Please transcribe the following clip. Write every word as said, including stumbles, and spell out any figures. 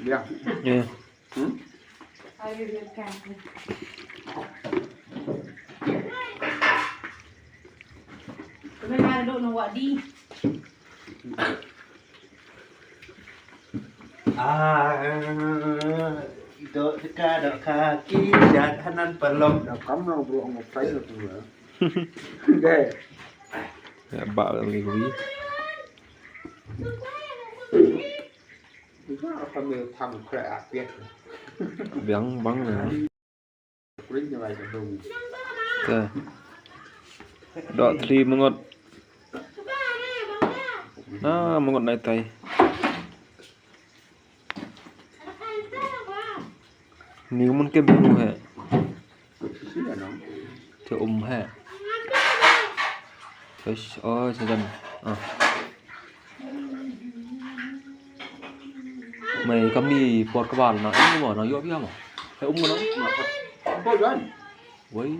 Yeah. Ah, dok deka dok kaki jat hanan perlok dok kam nang bro ngop sai lo tu. Deh. Ya ba lagi kui. Biang bang na. Te. Dok thli mengot. Na mengot nai tai. Ni mun ke biru he. Te um he. Fish, oh, jajan. Ah. Mai kam ni por kebal na, ini mo, na yok ya mo. He um mo. Bo jan. Woi.